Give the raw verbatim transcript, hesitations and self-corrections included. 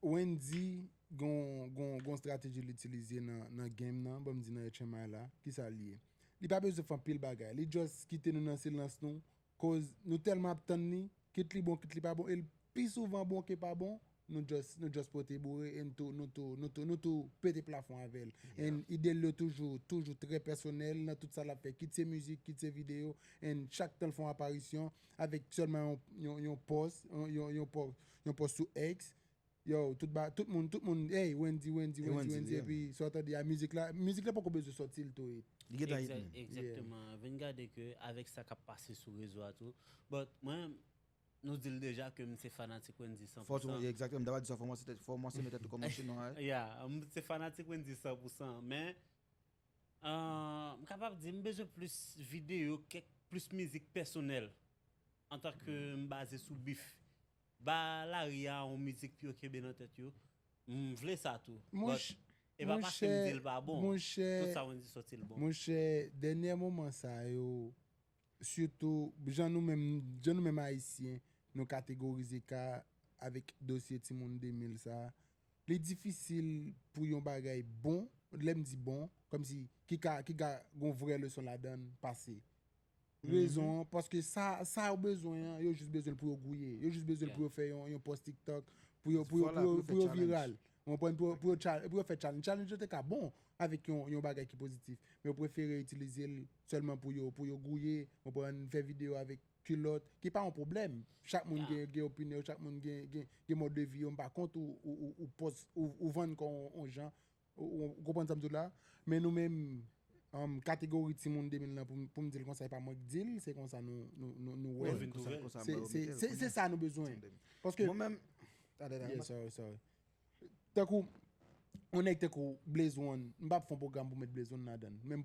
Wendy gon, gon, gon strateji li itilize nan, nan game nan, ban m di nan H M I la, kisa l ye? Li pa bezwen fè anpil bagay, li just kite nou nan silans nou, koz nou tèlman ap tann li, kit li bon, kit li pa bon, e l pi souvan bon ke pa bon, nou just, nou just pote boure, e nou tou, nou tou, nou tou, nou tou pete plafon avè l. And ide l yo toujou, toujou trè pèsonèl nan tout sa l ap fè, kit se mizik, kit se videyo, and chak tan l fè yon aparisyon, avèk sèlman yon, yon, yon pòs, yon, yon, yon pòs, yon pòs sou X, yo, tout ba, tout moun, tout moun, hey, Wendy, Wendy, Wendy, Wendy, epi sa w tande a mizik la, mizik la poko bezwen sòti l tou. Li gentan hit, man. Egzakteman. Vin gade ke avèk sa k ap pase sou rezo a tou. But mwen, nou di l deja ke m se fanatik Wendy san pou san. Fò tou, egzakteman, m ta pral di sa, fò w kòmanse tèt, fò w kòmanse met tèt ou kòm yon chinwa, eh. Yeah, m se fanatik Wendy san pou san, men Ah, m kapab di m bezwen plis videyo, kèk plis mizik pèsonèl antanke m baze sou bif. Ba lari a yon mizik pou yo kenbe nan tèt yo. M vle sa tou. But e pa paske m di l pa bon. Tout sa Wendy sòti l bon. Monchè, dènyè moman sa yo, sitou jan nou menm, jan nou menm Ayisyen, nou kategorize ka avèk dosye timoun de mil sa, li difisil pou yon bagay bon, lè m di bon, kòmsi ki ka, ki ka gon vrè leson ladan l pase. Rezon an, paske sa, sa yo bezwen an, yo jis bezwen l pou yo gouye. Yo jis bezwen l pou yo fè yon, yon pòs TikTok, pou yo, pou yo, pou yo, pou yo viral. Ou konprann? Pou, pou yo, pou yo fè challenge. Challenge yo te ka bon avèk yon, yon bagay ki pozitif. Men yo prefere itilize l sèlman pou yo, pou yo gouye, ou konprann, fè videyo avèk kilòt, ki pa yon pwoblèm. Chak moun gen, gen opinyon, chak moun gen, gen, gen mòd de vi yo, m pa kont ou, ou, ou, ou pòs, ou, ou vann kò w yon jan, ou, ou, ou konprann sa m di w la? Men nou menm, um, kategori timoun de mil lan, pou, m- pou m di l konsa, e pa mwen k di l, se konsa nou, nou, nou, nou wè l. Se, se, se, se sa nou bezwen. Paske mwen menm, yeah, sorry, sorry. Tankou, yon nèg tankou Blaze One, m p ap fè yon pwogram pou met Blaze One ladan l. Menm